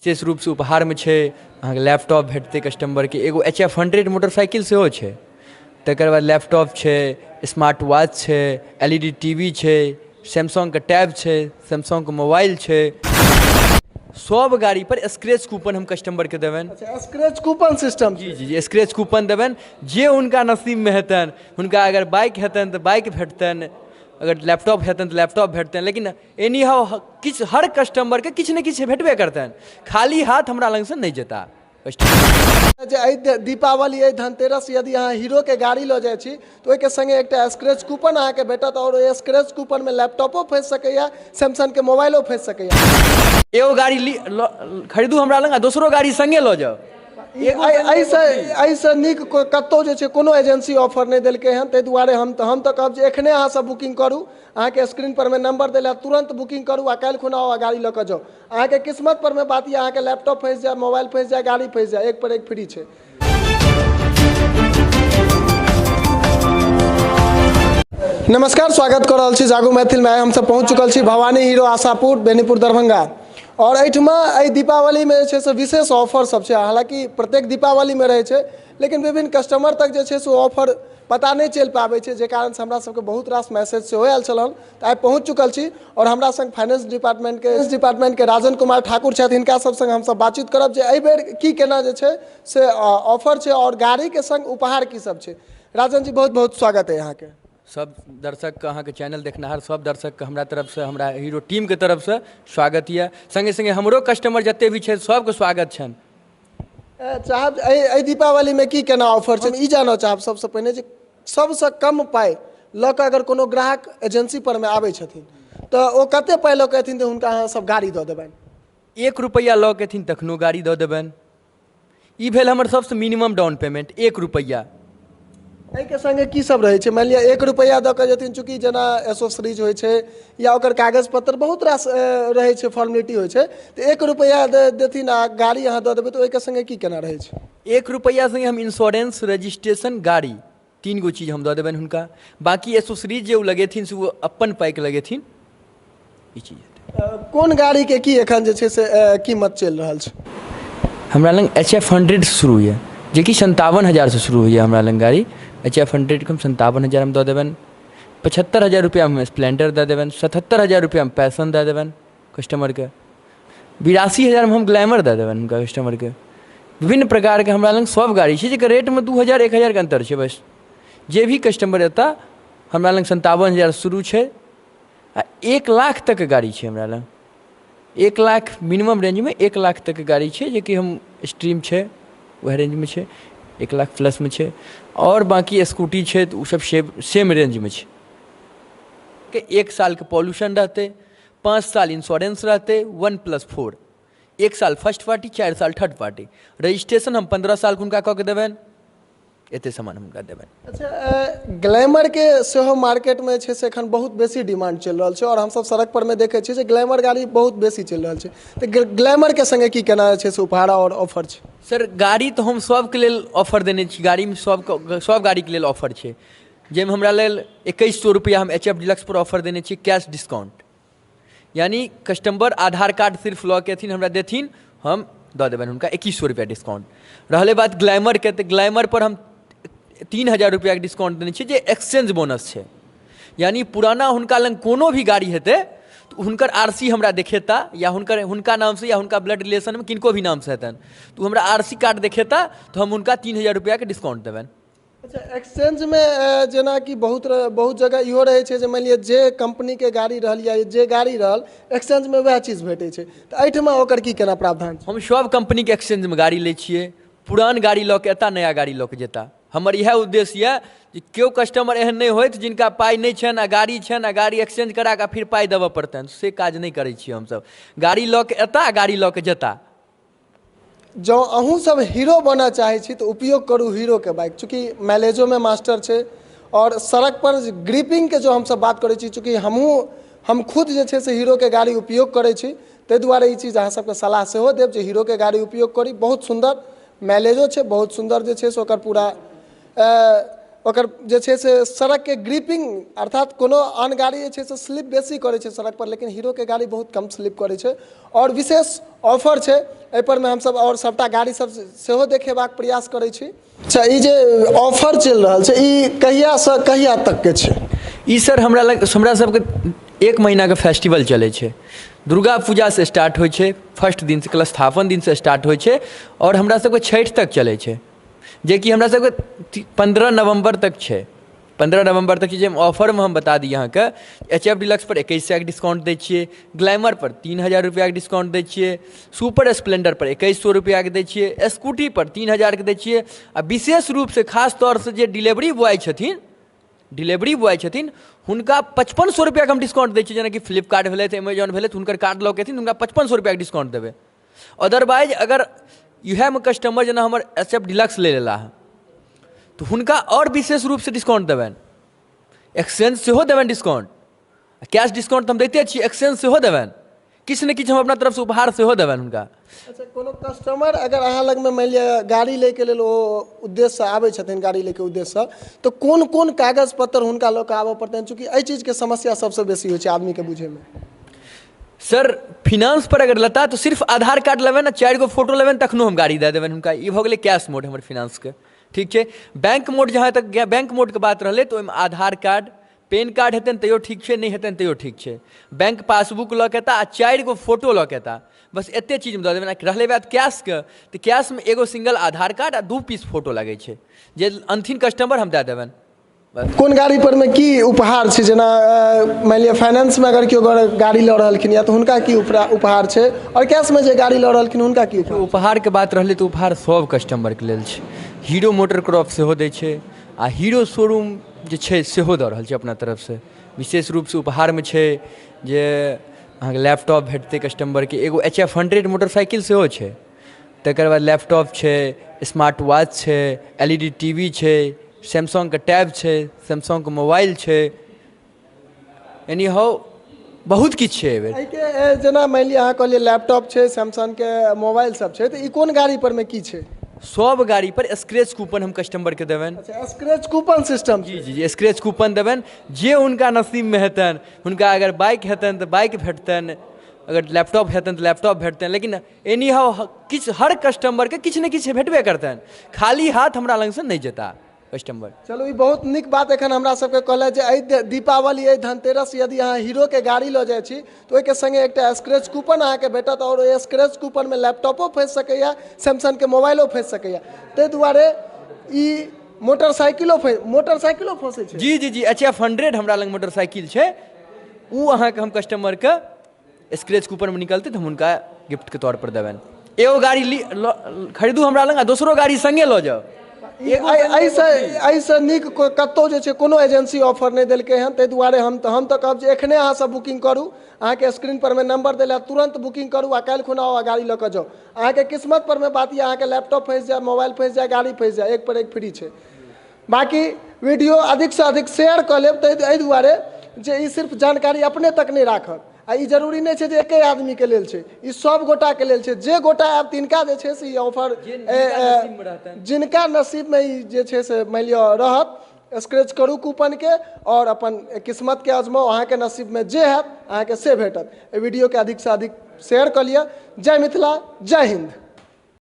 विशेष रूपसँ उपहारमे छै अहाँके लैपटॉप भेटतै कस्टमरके, एगो HF 100 motorcycle सेहो छै। तकर बाद लैपटॉप छै, स्मार्ट वॉच छै, LED TV छै, सैमसंगके टैब छै, सैमसंगके मोबाइल छै। सब गाड़ी पर स्क्रैच कूपन हम कस्टमरके देबनि। अच्छा, स्क्रैच कूपन सिस्टम। जी जी जी, स्क्रैच कूपन देबनि, जे हुनका नसीबमे हेतनि। हुनका अगर बाइक हेतनि तऽ बाइक भेटतनि, अगर लैपटॉप हेतनि तऽ लैपटॉप भेटतनि, लेकिन एनी हाउ किछु हर कस्टमरके किछु ने किछु भेटबे करतनि, खाली हाथ हमरा लगसँ नहि जेता। जे एहि दीपावली, एहि धनतेरस यदि अहाँ हीरोके गाड़ी लऽ जाइ छी तऽ ओहिके सङ्गे एकटा स्क्रैच कूपन अहाँके भेटत, आओर ओहि स्क्रैच कूपनमे लैपटॉपो फँसि सकैए, सैमसंगके मोबाइलो फँसि सकैए। एगो गाड़ी खरीदू हमरा लग आ दोसरो गाड़ी सङ्गे लऽ जाउ। एहिसँ नीक कतहु जे छै कोनो एजेंसी ऑफर नहि देलकै हन, ताहि दुआरे हम तऽ कहब जे एखने अहाँसभ बुकिंग करू। अहाँके स्क्रीन पर मे नंबर देल, तुरंत बुकिंग करू आ काल्हि खुना आउ आ गाड़ी लऽ कऽ जाउ। अहाँके किस्मत पर मे बात यऽ, अहाँके लैपटॉप फँसि जाय, मोबाइल फँसि जाय, गाड़ी फँसि जाय, एक पर एक फ्री छै। नमस्कार, स्वागत कऽ रहल छी जागू मैथिलमे। आइ हमसभ पहुँच चुकल छी भवानी हीरो आशापुर, बेनीपुर, दरभंगा, आओर एहिठमा एहि दीपावलीमे जे छै से विशेष ऑफर सब छै। हालाँकि प्रत्येक दीपावलीमे रहै छै, लेकिन विभिन्न कस्टमर तक जे छै से ओ ऑफर पता नहि चलि पाबै छै, जे कारणसँ हमरा सबके बहुत रास मैसेज सेहो आयल छल। तऽ आइ पहुँच चुकल छी आओर हमरा सङ्ग फाइनेंस डिपार्टमेन्टके राजन कुमार ठाकुर छथि। हिनका सब सङ्ग हमसब बातचीत करब जे एहिबेर की केना जे छै से ऑफर छै आओर गाड़ीके सङ्ग उपहार की सब छै। राजन जी, बहुत बहुत स्वागत है अहाँके। सब दर्शकके, अहाँके चैनल देखनिहार सब दर्शकके हमरा तरफसँ, हमरा हीरो टीमके तरफसँ स्वागत यऽ। सङ्गे सङ्गे हमरो कस्टमर जते भी छै सबके स्वागत छनि। चाहब एहि दीपावलीमे की केना ऑफर छै ई जानऽ चाहब। सबसँ पहिने जे सबसँ कम पाइ लऽ कऽ अगर कोनो ग्राहक एजेंसी परमे आबै छथिन तऽ ओ कते पाइ लऽ कऽ एथिन तऽ हुनका अहाँ सब गाड़ी दऽ देबनि? 1 रुपैआ लऽ कऽ एथिन तखनो गाड़ी दऽ देबनि। ई भेल हमर सबसँ मिनिमम डाउन पेमेंट, 1 रुपैआ। एहिके सङ्गे की सब रहै छै? मानि लिअ 1 रुपैआ दऽ कऽ जेथिन, चूँकि जेना एसोसरीज होइ छै या ओकर कागज पत्र बहुत रास रहै छै, फॉर्मेलिटी होइ छै, तऽ 1 रुपैआ देथिन आ गाड़ी अहाँ दऽ देबै तऽ ओहिके सङ्गे की केना रहै छै? 1 रुपैआ सङ्गे हम इंश्योरेंस, रजिस्ट्रेशन, गाड़ी, 3 गो चीज हम दऽ देबनि हुनका। बाँकी एसोसरीज जे ओ लगेथिन से ओ अपन पाइके लगेथिन, ई चीज हेतै। कोन गाड़ीके की एखन जे छै से कीमत चलि रहल छै? हमरा लग HF 100 शुरू यऽ, जेकि 57,000सँ शुरू होइए। हमरा लग गाड़ी HF 100के हम 57,000मे दऽ देबनि। 75,000 रुपैआमे स्प्लेंडर दऽ देबनि। 77,000 रुपैआमे पैशन दऽ देबनि कस्टमरके। 82,000मे हम ग्लैमर दऽ देबनि हुनका कस्टमरके। विभिन्न प्रकारके हमरा लग सब गाड़ी छै, जेकर रेटमे 2,000 1,000के अन्तर छै बस। जे भी कस्टमर एता, हमरा लग 57,000 शुरू छै आ 1 लाख तकके गाड़ी छै हमरा लग। 1 लाख मिनिमम रेंजमे 1 लाख तकके गाड़ी छै, जेकि हम स्ट्रीम छै वएह रेंजमे छै, 1 लाख प्लसमे छै। आओर बाँकी स्कूटी छै तऽ ओसब सेम रेंजमे छै। के 1 सालके पॉल्यूशन रहतै, 5 साल इंश्योरेंस रहतै, 1+4, 1 साल फर्स्ट पार्टी, 4 साल थर्ड पार्टी। रजिस्ट्रेशन हम 15 सालके हुनका कऽ के देबनि। एते सामान हुनका देबनि। अच्छा, ग्लैमरके सेहो मार्केटमे जे छै से एखन बहुत बेसी डिमांड चलि रहल छै, आओर हमसब सड़क परमे देखै छियै जे ग्लैमर गाड़ी बहुत बेसी चलि रहल छै, तऽ ग्लैमरके सङ्गे की केना जे छै से उपहार आओर ऑफर छै? सर, गाड़ी तऽ हम सबके लेल ऑफर देने छी। गाड़ीमे सबके सब गाड़ीके लेल ऑफर छै, जाहिमे हमरा लेल 2100 रुपैआ हम HF deluxe पर ऑफर देने छी कैश डिस्काउंट। यानी कस्टमर आधार कार्ड सिर्फ लऽ के एथिन, हमरा देथिन, हम दऽ देबनि हुनका 2100 रुपैआ डिस्काउंट। रहलै बात ग्लैमरके, तऽ ग्लैमर पर हम 3,000 रुपैआके डिस्काउंट देने छियै, जे एक्सचेंज बोनस छै। यानी पुराना हुनका लग कोनो भी गाड़ी हेतै तऽ हुनकर RC हमरा देखेता, या हुनका नामसँ या हुनका ब्लड रिलेशनमे किनको भी नामसँ हेतनि तऽ ओ हमरा RC card देखेता तऽ हम हुनका 3,000 रुपैआके डिस्काउंट देबनि। अच्छा, एक्सचेंजमे जेनाकि बहुत जगह इहो रहै छै जे मानि लिअ जे कम्पनीके गाड़ी रहल या जे गाड़ी रहल एक्सचेंजमे वएह चीज भेटै छै, तऽ एहिठमा ओकर की केना प्रावधान छै? हम सब कम्पनीके एक्सचेंजमे गाड़ी लै छियै। पुरान गाड़ी लऽ के एता, नया गाड़ी लऽ के जेता। हमर इएह उद्देश्य यऽ जे केओ कस्टमर एहन नहि होथि जिनका पाइ नहि छनि आ गाड़ी छनि आ गाड़ी एक्सचेंज करा कऽ फिर पाइ देबऽ पड़तनि, से काज नहि करै छियै हमसब। गाड़ी लऽ के एता, गाड़ी लऽ के जेता। जँ अहूँसब हीरो बनऽ चाहै छी तऽ उपयोग करू हीरोके बाइक, चूँकि माइलेजोमे मास्टर छै आओर सड़कपर ग्रिपिंगके जँ हमसब बात करै छी, चूँकि हम खुद जे छै से हीरोके गाड़ी उपयोग करै छी, ताहि दुआरे ई चीज अहाँ सबके सलाह सेहो देब जे हीरोके गाड़ी उपयोग करी। बहुत सुन्दर माइलेजो छै, बहुत सुन्दर जे छै से ओकर पूरा ओकर जे छै से सड़कके ग्रिपिंग, अर्थात कोनो आन गाड़ी जे छै से स्लिप बेसी करै छै सड़क पर, लेकिन हीरोके गाड़ी बहुत कम स्लिप करै छै। आओर विशेष ऑफर छै एहिपर मे हमसब आओर सबटा गाड़ी सब सेहो देखेबाक प्रयास करै छी। अच्छा, ई जे ऑफर चलि रहल छै ई कहियासँ कहिया तकके छै? ई सर हमरा लग हमरा सबके 1 महीनाके फेस्टिवल चलै छै। दुर्गा पूजासँ स्टार्ट होइ छै, फर्स्ट दिनसँ कलशस्थापन दिनसँ स्टार्ट होइ छै आओर हमरा सबके छठि तक चलै छै, जेकि हमरा सबके 15 नवम्बर तक छै। 15 नवम्बर तक जे ऑफरमे हम बता दी अहाँके, एच एफ डिलक्स पर 2100 के डिस्काउंट दै छियै, ग्लैमर पर 3000 रुपैआके डिस्काउंट दै छियै, सुपर स्प्लेंडर पर 2100 रुपैआके दै छियै, स्कूटी पर 3000 के दै छियै। आ विशेष रूपसँ खास तौरसँ जे डिलीवरी बॉय छथिन हुनका 5500 रुपैआके हम डिस्काउंट दै छियै। जेनाकि फ्लिपकार्ट भेलै, एमेजॉन भेलै, हुनकर कार्ड लऽ के एथिन, हुनका 5500 रुपैआके डिस्काउंट देबै। अदरवाइज अगर इएहमे कस्टमर जेना हमर एच एफ डिलक्स ले लेला हँ तऽ हुनका आओर विशेष रूपसँ डिस्काउंट देबनि, एक्सचेंज सेहो देबनि डिस्काउंट, कैश डिस्काउंट तऽ हम दैते छियै, एक्सचेंज सेहो देबनि, किछु ने किछु हम अपना तरफसँ उपहार सेहो देबनि हुनका। अच्छा, कोनो कस्टमर अगर अहाँ लगमे मानि लिअ गाड़ी लैके लेल ओ उद्देश्यसँ आबै छथिन, गाड़ी लैके उद्देश्यसँ, तऽ कोन कोन कागज पत्र हुनका लऽ कऽ आबऽ पड़तनि? चूँकि एहि चीजके समस्या सबसँ बेसी होइ छै आदमीके बुझैमे। सर फिनांस पर अगर लेता तऽ सिर्फ आधार कार्ड लेबनि आ 4 गो फोटो लेबनि, तखनो हम गाड़ी दए देबनि हुनका। ई भऽ गेलै कैश मोड हमर फिनांसके, ठीक छै। बैंक मोड जहाँ तक बैंक मोडके बात रहलै तऽ ओहिमे आधार कार्ड, पेन कार्ड हेतनि तैयो ठीक छै, नहि हेतनि तैयो ठीक छै, बैंक पासबुक लऽ के एता आ 4 गो फोटो लऽ के एता, बस एते चीजमे दऽ देबनि। रहलै बात कैशके, तऽ कैशमे एगो सिंगल आधार कार्ड आ 2 पीस फोटो लगै छै, जे अंतिम कस्टमर हम दए देबनि। कोन गाड़ी पर मे की उपहार छै? जेना मानि लिअ फाइनेंसमे अगर केओ गाड़ी लऽ रहलखिन या तऽ हुनका की उपहार छै, आओर कैशमे जे गाड़ी लऽ रहलखिन हुनका की उपहार? उपहारके बात रहलै तऽ उपहार सब कस्टमरके लेल छै। हीरो मोटर क्रॉप सेहो दै छै आ हीरो शोरूम जे छै सेहो दऽ रहल छै अपना तरफसँ। विशेष रूपसँ उपहारमे छै जे अहाँके लैपटॉप भेटतै कस्टमरके, एगो HF 100 motorcycle सेहो छै, तकर बाद लैपटॉप छै, स्मार्ट वॉच छै, LED TV छै, सैमसंगके टैब छै, सैमसंगके मोबाइल छै, एनी हाउ बहुत किछु छै एहिबेर। एहिके जेना मानि लिअ अहाँ कहलियै लैपटॉप छै, सैमसंगके मोबाइल सब छै, तऽ ई कोन गाड़ी परमे की छै? सब गाड़ी पर स्क्रैच कूपन हम कस्टमरके देबनि। अच्छा, स्क्रैच कूपन सिस्टम। जी जी जी, स्क्रैच कूपन देबनि, जे हुनका नसीबमे हेतनि। हुनका अगर बाइक हेतनि तऽ बाइक भेटतनि, अगर लैपटॉप हेतनि तऽ लैपटॉप भेटतनि, लेकिन एनी हाउ किछु हर कस्टमरके किछु ने किछु भेटबे करतनि, खाली हाथ हमरा लगसँ नहि जेता कस्टमर। चलू, ई बहुत नीक बात एखन हमरा सबके कहलथि जे एहि दीपावली, एहि धनतेरस यदि अहाँ हीरोके गाड़ी लऽ जाइ छी तऽ ओहिके सङ्गे एकटा स्क्रैच कूपन अहाँके भेटत, आओर ओहि स्क्रैच कूपनमे लैपटॉपो फँसि सकैए, सैमसंगके मोबाइलो फँसि सकैए, ताहि दुआरे ई मोटरसाइकिलो फँसै छै। जी जी जी, HF 100 हमरा लग मोटरसाइकिल छै, ओ अहाँके हम कस्टमरके स्क्रैच कूपनमे निकलतै तऽ हम हुनका गिफ्टके तौर पर देबनि। एगो गाड़ी खरीदू हमरा लग आ दोसरो गाड़ी सङ्गे लऽ जाउ। एहिसँ नीक कतहु जे छै कोनो एजेंसी ऑफर नहि देलकै हन, ताहि दुआरे हम तऽ कहब जे एखने अहाँ सब बुकिंग करू। अहाँके स्क्रीन पर मे नंबर देल है, तुरंत बुकिंग करू आ काल्हि खुना आउ आ गाड़ी लऽ कऽ जाउ। अहाँके किस्मत पर मे बात यऽ, अहाँके लैपटॉप फँसि जाय, मोबाइल फँसि जाय, गाड़ी फँसि जाय, एक पर एक फ्री छै। बाकी वीडियो अधिकसँ अधिक शेयर कऽ लेब, एहि दुआरे जे ई सिर्फ जानकारी अपने तक नहि राखत, आ ई जरूरी नहि छै जे एके आदमीके लेल छै, ई सब गोटाके लेल छै। जे गोटा आयब तिनका जे छै से ई ऑफर, जिनका नसीबमे ई जे छै से मानि लिअ रहत, स्क्रैच करू कूपनके आओर अपन किस्मतके आजमाउ, अहाँके नसीबमे जे हैत अहाँके से भेटत। एहि वीडियोके अधिकसँ अधिक शेयर कऽ लिअ। जय मिथिला, जय हिन्द।